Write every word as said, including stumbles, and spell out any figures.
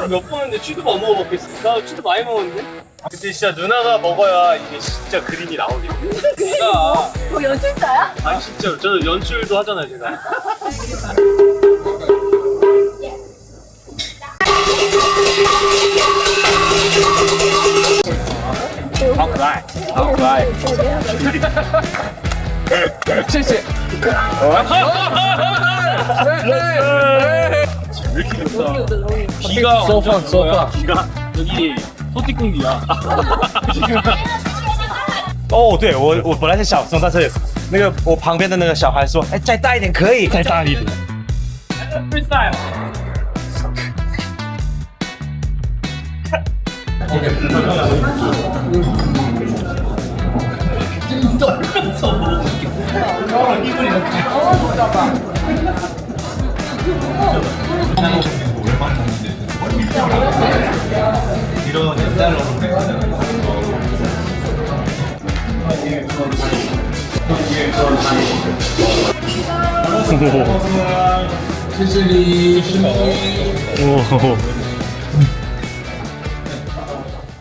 몇 번인데 쥐도 안 먹어봤겠습니까? 쥐도 많이 먹었는데. 근데 진짜 누나가 먹어야 이게 진짜 그림이 나오네요. 뭐, 뭐 연출자야? 아니, 진짜 저는 연출도 하잖아요, 제가. 好可爱，好可爱。谢谢。왜 이렇게 귀엽다. 귀가 소파, 완전 소파. 그거야. 귀가 여기 소띠공기야. 哦，对，我我本来是想送，但是那个我旁边的那个小孩说，哎，再大一点可以，再大一点。Freestyle。谢谢你，谢谢你。哦。